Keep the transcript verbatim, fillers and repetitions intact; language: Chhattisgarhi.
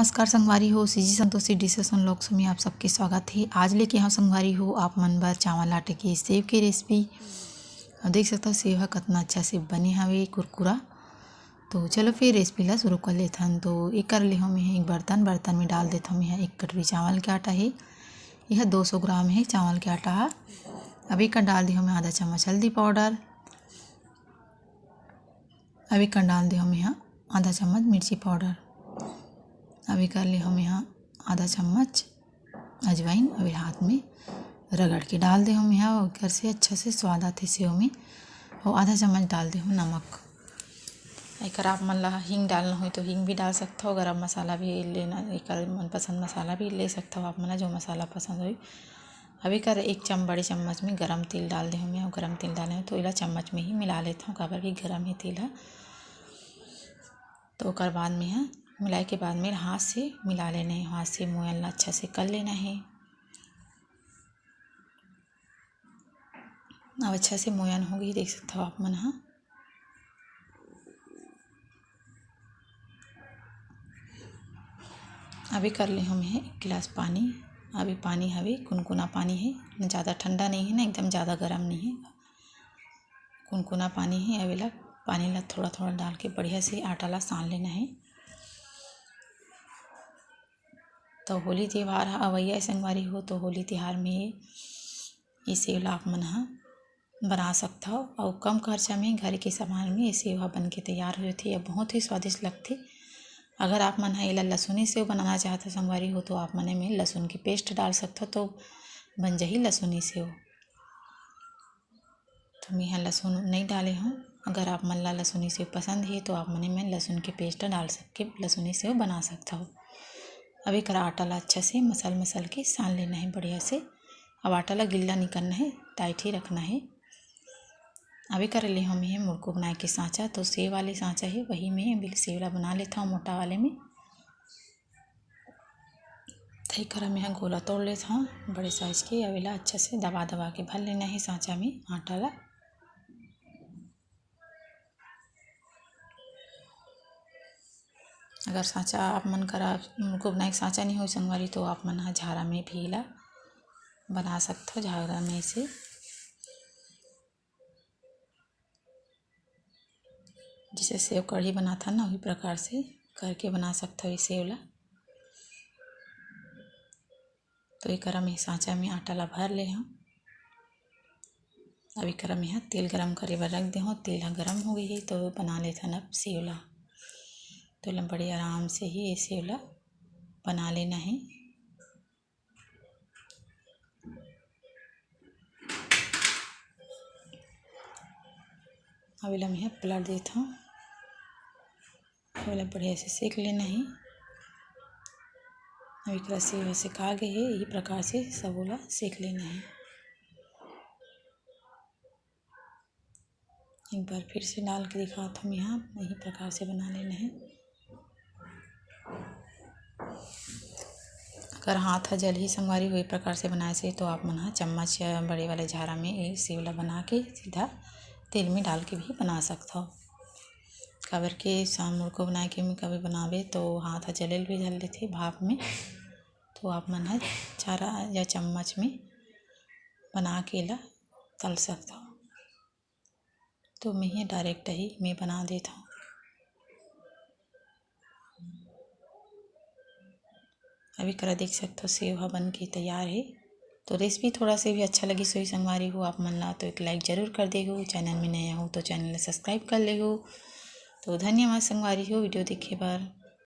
नमस्कार संगवारी हो, CG Santoshi dishes and vlogs में आप सबके स्वागत हे। आज लेके हव संगवारी हो आप मन बर चावल आटा के सेव के रेसिपी। अउ देख सकथव सेव ह कतना अच्छा से बने हवे, कुरकुरा। तो चलो फिर रेसिपी ला शुरू कर लेथन। तो एकर ले हव मेंहा एक बर्तन, बर्तन में डाल देथव मेंहा एक कटोरी चावल के आटा हे। यह दो सौ ग्राम हे चावल के आटा ह। अब एकर डाल देहव मेंहा आधा चम्मच हल्दी पाउडर। अब एकर डाल देहव मेंहा आधा चम्मच मिर्ची पाउडर। अब एकर लेहव मेंहा आधा चम्मच अजवाइन। अब ये हाथ में रगड़ के डाल देहव मेंहा, एकर से अच्छा से स्वाद आथे सेव में। अउ आधा चम्मच डाल देहव नमक। एकर आप मन ला हींग डालना होही तो हींग भी डाल सकथव, गरम मसाला भी लेना, एकर मनपसंद मसाला भी ले सकथव आप मन ला, जो मसाला पसंद होही। अब एकर एक चम-, बड़े चम्मच में गरम तेल डाल देहव मैं, अउ गरम तेल डाले हव तो एला चम्मच में ही मिला लेथव, काबर कि गरम हे तेल ह। तो ओकर बाद में ह मिलाए के बाद में हाथ से मिला लेना हे, हाथ से मोयन ला अच्छा से कर लेना हे। अब अच्छा से मोयन हो गई, देख सकथव आप मन ह। अभी कर ले हव मेंहा एक गिलास पानी। अभी पानी हवे, कुनकुना पानी हे, न ज़्यादा ठंडा नहीं हे, न एकदम ज़्यादा गरम नहीं हे, कुनकुना पानी हे। अब एला पानी ला थोड़ा थोड़ा डाल के बढ़िया से आटा ला सान लेना हे। तो होली तिहार ह अवइया हे संगवारी हो, तो होली तिहार में ये सेव ला आप मन ह बना सकथव अउ कम खर्चा में घर के सामान में ये सेव ह बन के तैयार हो जाथे। यह बहुत ही स्वादिष्ट लगथे। अगर आप मन ह एला लसुनी सेव बनाना चाहत हो संगवारी हो, तो आप मन एमे लसुन के पेस्ट डाल सकथव, तो बन जाही लसुनी सेव। तो मेंहा लसुन नइ डाले हव। अगर आप मन ला लसुनी सेव पसंद हे, तो आप मन एमे लसुन के पेस्ट डाल सक के लसुनी सेव बना सकथव। अब एकर आटा ला अच्छा से मसल मसल के सान लेना हे बढ़िया से। अब आटा ला गिल्ला नइ करना हे, टाइट ही रखना हे। अब एकर ले हव मेंहा मुरको बनाए के सांचा, तो सेव वाले सांचा हे, वही में बिल सेव ला बना लेथव मोटा वाले में। त एकर मेंहा गोला तोड़ लेथव बड़े साइज के, अब एला अच्छा से दबा दबा के भर लेना हे सांचा में आटा ला। अगर सांचा आप मन करा मुरको बनाए के सांचा नइ होही संगवारी, तो आप मन ह झारा में भी एला बना सकथव, झारा में से। जैसे सेव कढ़ी बनाथन ना, वही प्रकार से करके बना सकथव ये सेव ला। तो एकर में सांचा में आटा ला भर ले हव। अब एकर मेंहा तेल गरम करे बर रख दे हव। तेल ह गरम हो गई हे, तो बना लेथन अब सेव ला। तो एला बड़े आराम से ही ये सेव ला बना लेना हे। अब एला मेंहा पलट देथव। अब एला बढ़िया से सेक लेना हे। अब एकरा सेव ह सेका गे हे, यही प्रकार से सबो ला सेक लेना हे। एक बार फिर से डाल के दिखात हव मेंहा, यही प्रकार से बना लेना हे। अगर हाथ ह जलही संगवारी हो, ए प्रकार से बनाए से, तो आप मन ह चम्मच या बड़े वाले झारा में ए सेव ला बना के सीधा तेल में डाल के भी बना सकथव। काबर के सा-, मुरको बनाए के में कभी बनाबे, तो हाथ ह जले ल भी धर लेथे भाप में, तो आप मन ह झारा या चम्मच में बना के एला तल सकथव। तो मेंहा direct ही में बना देथव। अब एकरा देख सकथव, सेव ह बन के तैयार हे। तो recipe थोड़ा से भी अच्छा लगिस होही संगवारी हो आप मन ला, तो एक like जरूर कर देहू। Channel में नया हो तो channel ला subscribe कर लेहू। तो धन्यवाद संगवारी हो video देखे बर।